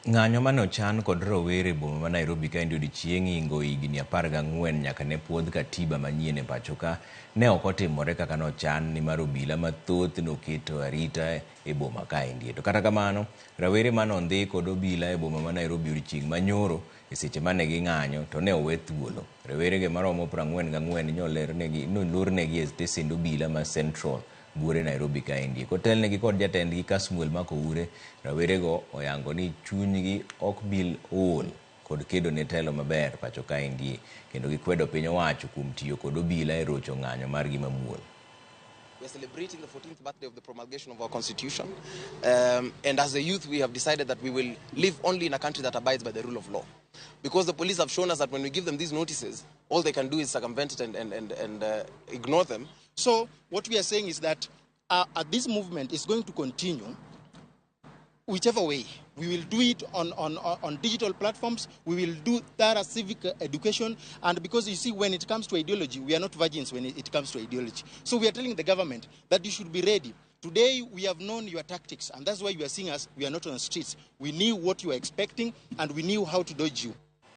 Ng'anyo mane ochan kod rowere e boma ma Nairobi kaendi odiochieng' ingo higni 14 nyaka ne puodh katiba manyien e pacho ka ne ok otimore kaka nochan nimar obila mathoth noketo arita e boma kaendi. To kata kamano, rawere mane ondhi kod obila e boma ma Nairobi odiochieng' manyoro e seche mane ging'anyo to ne owe thuolo. Rawerege maromo 44 nolornegi e stesend obila ma Central buore Nairobi kaendi. Kotelnegi kod jatendgi Kasmuel Makoure, rawerego oyango ni chunygi ok bil ol kod kedo ne telo maber pacho kaendi kendo gikwedo piny owacho kuom tiyo kod obila e rocho ng'anyo margi mamuol. We are celebrating the 14th birthday of the promulgation of our constitution. And as a youth, we have decided that we will live only in a country that abides by the rule of law. Because the police have shown us that when we give them these notices, all they can do is circumvent it and ignore them. So what we are saying is that this movement is going to continue whichever way. We will do it on digital platforms. We will do thorough civic education. And because you see, when it comes to ideology, we are not virgins when it comes to ideology. So we are telling the government that you should be ready. Today, we have known your tactics, and that's why you are seeing us. We are not on the streets. We knew what you were expecting, and we knew how to dodge you.